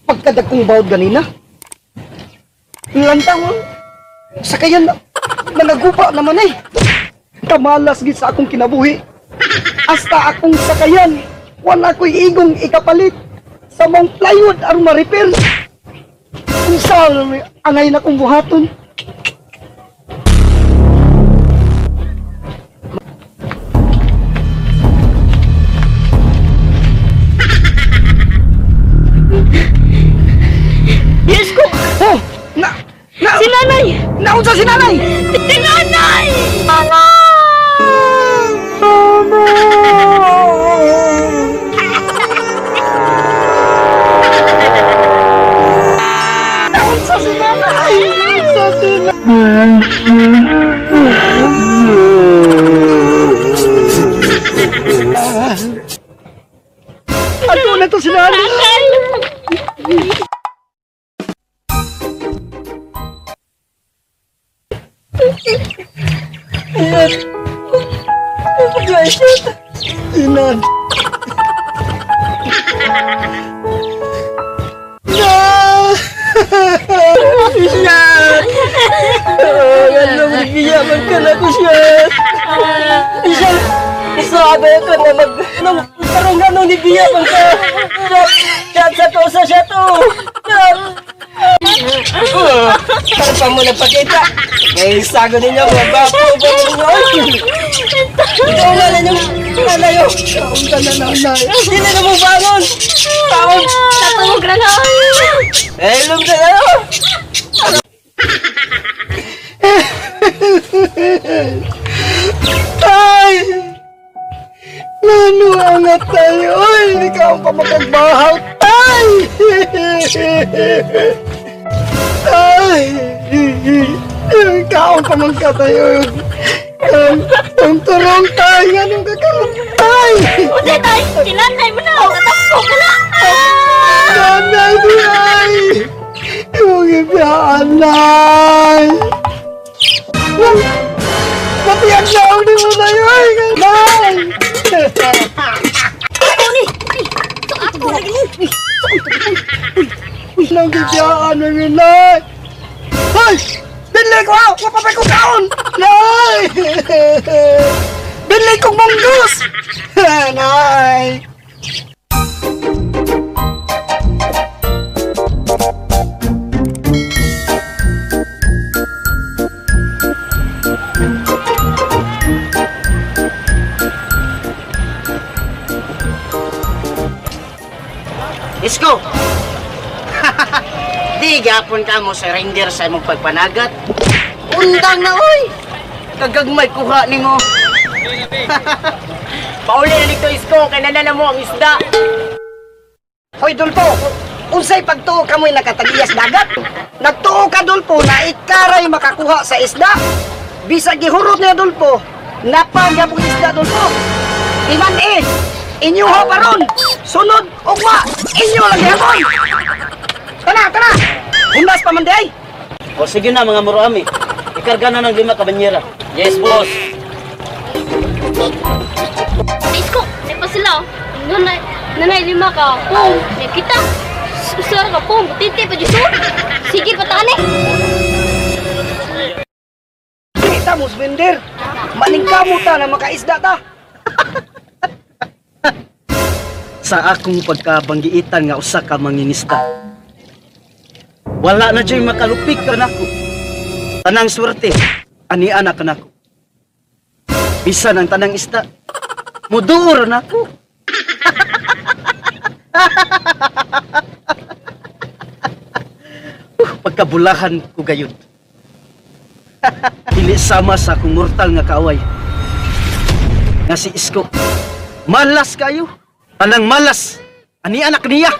Pagkadagkong bawd ganina. Lantang oh. Sakayan na nagagupa naman eh. Kamalas gid sa akong kinabuhi. Hasta akong sakayan, wala ko'y igong ikapalit sa mong plywood aron ma-repair. Unsa angay na kong buhaton? Diyos ko! Oh, na na Si nanay! Naunsa si nanay? Si nanay! Mama! Naunsa si nanay? Naunsa si nanay? Ato na to si nanay. Inan. Na! Siya! Ano, biya man ka na ko siya. Siya! Sabi ko na mag... Nung tarong ano ni biya man ka. Siya! Siya sa to sa siya to. Siya! Para pa mo napakita. May sago ninyo, mga bapo ba ninyo? Ikaw nga na yung nanay oh. Kaunta na nanay. Hindi na mo bangon. Taon. Natulog na lang! Eh, lumta na oh. Tay! Nano angat tayo? Ay, hindi ka pa makagbahaw. Tay! Tay! Kaon pa man ka tayo. Ang turong tay! Anong kakaroon? Tay! Unsa tay! Si nanay mo na! Katampo ka na! Ah! Nanay di ay! Yung ibiyaan, nay! Matiyag na ako ni mo tayo! Ay, nay! Ako ni! Ay! So ako lagi ni! Uy! So Uy, nang gibiyaan na yun, nay! Hoy! Binli ko ha! Wapapay ko kaon! Nay! Binli kong manggus! Nay! Isko! Di gapon ka mo surrender sa imong pagpanagat. Undang na oy! Kagagmay kuha nimo. Pauli na dito Isko, kay nanana mo ang isda. Hoy, Dulpo! Unsay pagtuo kamoy nakatagiyas dagat? Nagtuo ka, Dulpo, na ikaray makakuha sa isda. Bisag gihurot niya, Dulpo, napagyapong isda, Dulpo. Iman eh, inyuha pa ron. Sunod, ugma, inyo lang gihapon. Tana, tana! Hunas pa man di ay. O sige na mga muruami. Ikarga na ng 5 kabanyera. Yes, boss. Isko! Ay pa sila oh! Nanay! Nanay lima ka! Pum! Nakita! Usar ka! Pum! Titi pa Diyos oh. Sige pataan eh! Kita mo, Svender. Maningkamo ta na makaisda ta. Sa akong pagkabanggiitan nga usa ka mangingisda. Wala na dyo'y makalupig kanako. Tanang swerte, ani anak kanako. Bisan ang tanang isda, muduor nako. Pagkabulahan ko gayud. Dili sama sa akong mortal nga kaaway. Nga si Isko. Malas kayo. Tanang malas. Ani anak niya.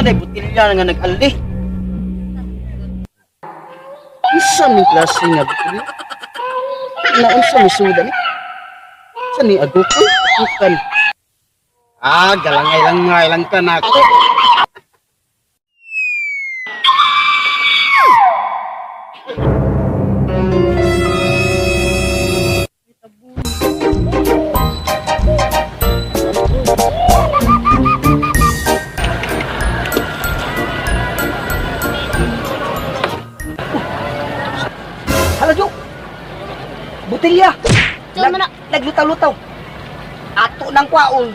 na botilya nga nag-ali. Unsa ni klase nga botilya? Na unsa ni suda ni? Sa ni agukoy? Bukan. Ah, galangay-langay lang ka na ako. Hala, Jo. Botelya. Saan man na? Naglutaw-lutaw. Ato nang kwaon.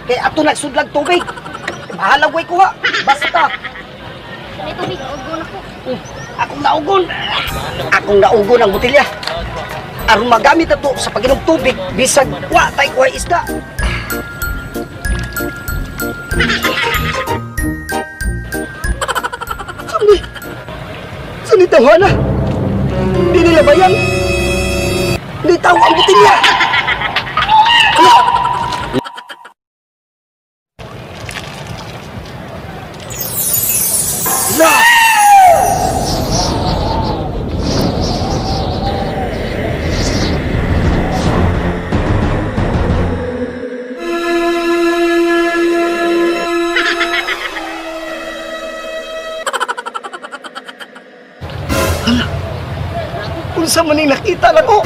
Kay ato nagsudlag tubig. Bahala ko'y kuha. Basta. Sa ni tubig, ugo na ko. Akong naugon. Akong naugon ang botelya. Aron magamit ato sa pag-inom tubig bisag wa tay kuha isda. Sani. Sani tawana. Di nila bayan. Di tao ang botelya. Na! Unsa man ning nakita nako?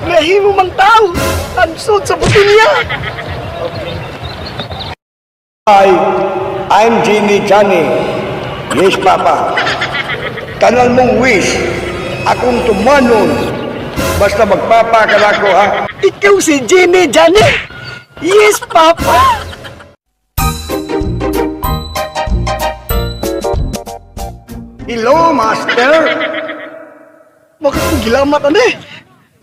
Nahimo mang tao ang sud sa botelya. Hi, I'm Jimmy Johnny. Yes, Papa. Tanan mong wish, akong tumanon. Basta magpapakala ko, ha? Ikaw si Jimmy Johnny. Yes, Papa. Hello, Master. Makakugilamat ani.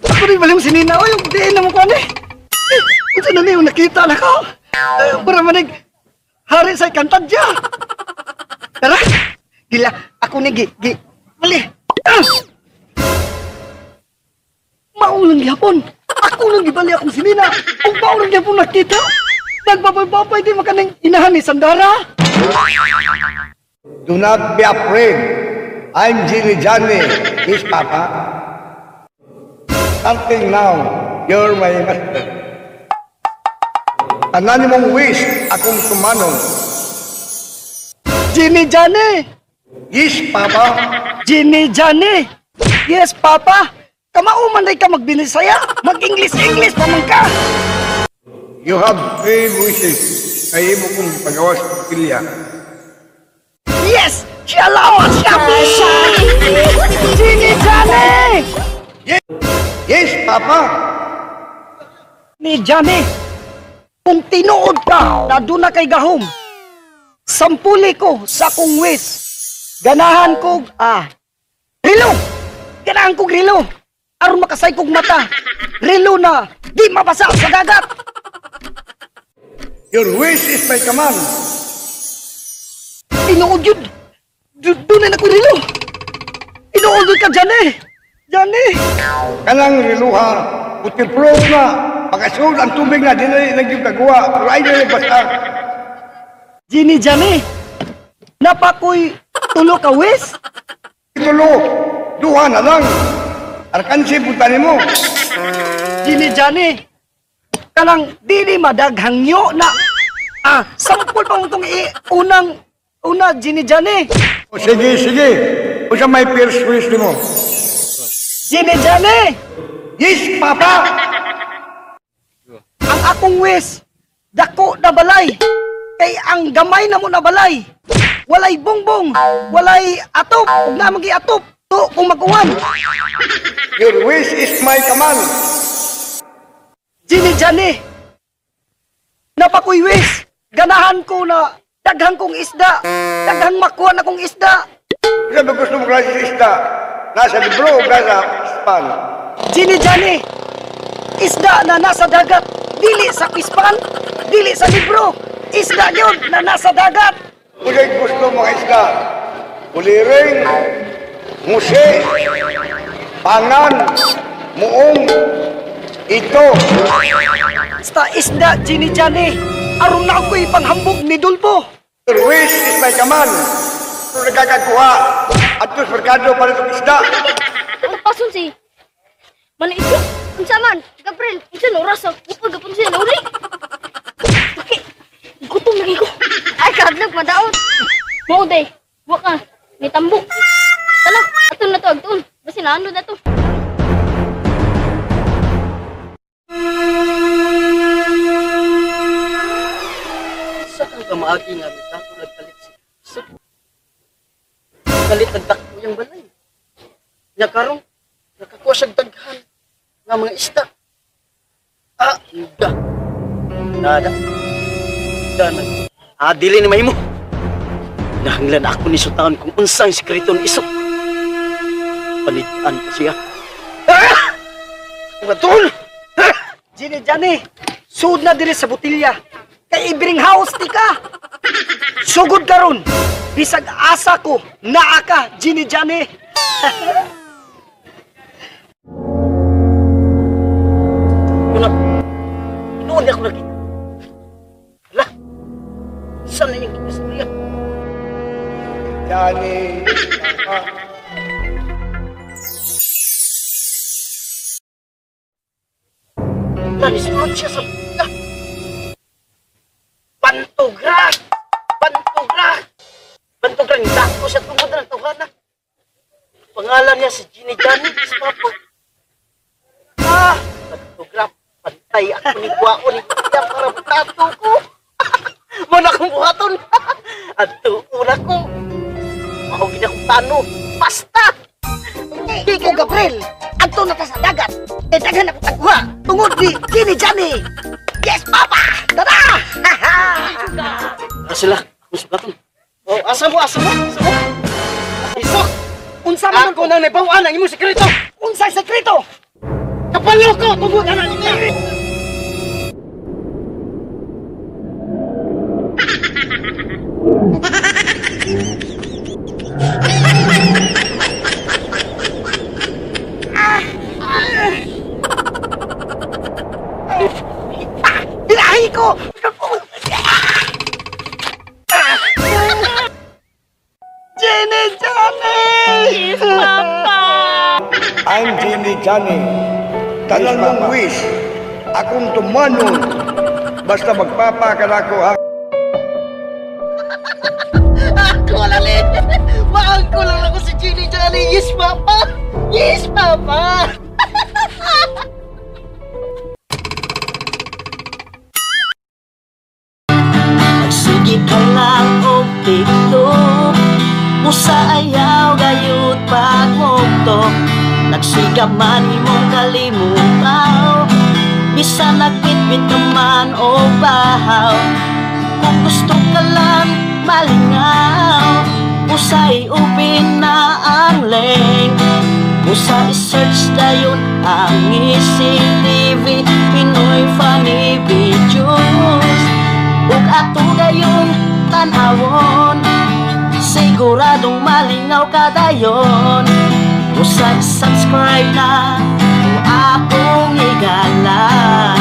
Ako rin balang sinina oy, ug diin na mo ko ani. Eh, unsa na ni yung nakita nako? Eh, para manig hari sa kantadya. Tara. Gila, ako ni gi gi. Bali. Ah! Mao lang gihapon. Ako lang gibali akong sinina. Ug mao lang gihapon nakita. Nagbabay-babay di makaning inahan ni Sandara. Do not be afraid. I'm Jimmy Johnny. Yes, Papa. Starting now, you're my master. Tanan mong wish, akong tumanon. Jimmy Johnny. Yes, Papa. Jimmy Johnny! Yes, Papa! Kamao man day ka magbinisaya! Mag-English-English pa man ka! You have three wishes. Ay imo kong pagawas pilya. Yes! Salamat, Shopee! Jimmy Johnny! Yes, Papa. Ni Johnny, kung tinuod ka na doon na kay gahom, sampuli ko sa kong wish. Ganahan kog, rilo! Ganahan kog rilo! Aron makasay kog mata. Rilo na di mabasa sa dagat! Your wish is my command. Tinuod yun! Doon na ako rilo! Tinuod yun ka, Johnny! Johnny! Kanang riluha, waterproof na. Pagkasul ang tubig na, di na nagyugagawa. Pero ay na basta. Jimmy Johnny! Napakoy tulo ka wis? Tulo, duha na lang. Arkansi punta nimo. Jimmy Johnny! Kanang dili madaghangyo na sampol pa mo tong unang una Jimmy Johnny! O, sige, sige. Usa may first wish nimo. Jimmy Johnny! Yes, Papa. Ang akong wish, dako na balay. Kay ang gamay na mo na balay. Walay bongbong, walay atop, ug na magi atop to kung maguwan. Your wish is my command. Jimmy Johnny, napakoy wish. Ganahan ko na daghang kong isda, daghang makuha na kong isda. Usa ba gusto mo klase sa isda? Nasa libro o nasa span? Jimmy Johnny, isda na nasa dagat, dili sa pispan, dili sa libro, isda yun na nasa dagat. Usa gusto mga isda? Uliring, musi, pangan, muong, ito. Basta isda, Jimmy Johnny, aron na ako'y panghambog ni Dulpo. Your wish is my command. Pero nagkakakuha at sa merkado para sa isda. Ang pason si Mana iso? Unsa man? Gabriel, unsa na oras? Upag gapon siya nauli. Okay. Gutom lagi ko. Ay, kadlok, madaot. Mao day. Wa ka. May tambok. Tala, ato na to agtuon. Basi naano na to. Sa kang kamaagi nga mitato nagkalit si Isok. Kalit nagdakpo yung balay. Nya karon nakakuha siyang daghan nga mga isda. Ah, da. Nada. Da na. Ah, dili ni mahimo. Nahanglan ako ni Sultan kung unsang sikreto ni Isok. Panitan ko siya. Ah! Mga! Ah! Jenny, Johnny, sud na diri sa botilya. Kay ibiring house ti ka. Sugod karon. Bisag asa ko, naa ka, Jenny, Johnny. Una, noon ako nakita. Hala, saan na yung istorya? Johnny, ah, Nanisulot siya sa buka. Pantugra! Pantugra! Pantugra, dako siya tungod ng tawhana. Pangalan niya si Ginny Johnny, si Papa. Ah, pantugra, pantay ako ni Guao ni Kuya para matato ko. Muna akong buhaton. At tuon ako. Ako gina akong tano. Basta! Di ko, Gabriel. Adto na ta sa dagat. Kay daghan ako tagkuha. Tungod ni Jenny, Johnny. Yes, Papa! Tara! Ah, sila, akong sugaton. Oh, asa mo, asa mo, asa mo. Isok! Unsa man Ako nang nabawaan ang imong sekreto! Unsay sekreto? Kapalo ko! Tungod na niya! Bilahi ko! Jenny, Johnny! Yes, Papa. I'm Jimmy Johnny. Tanan mong wish, akong tumanon. Basta magpapa ka na ako ha. Ako lang eh. Maangko lang ako si Jenny Johnny. Yes, Papa. Yes, Papa. Sige ka lang og TikTok. Musa ayaw gayud pagmugtok. Nagsiga man imong kalimutaw. Bisan nagpitpit ka man o bahaw. Kung gusto ka lang malingaw, usay open na ang link. Usa i-search dayon ang ECTV Pinoy Funny Videos. Ug ato gayong tan-awon, siguradong malingaw ka dayon. Usa i-subscribe na o akong igala.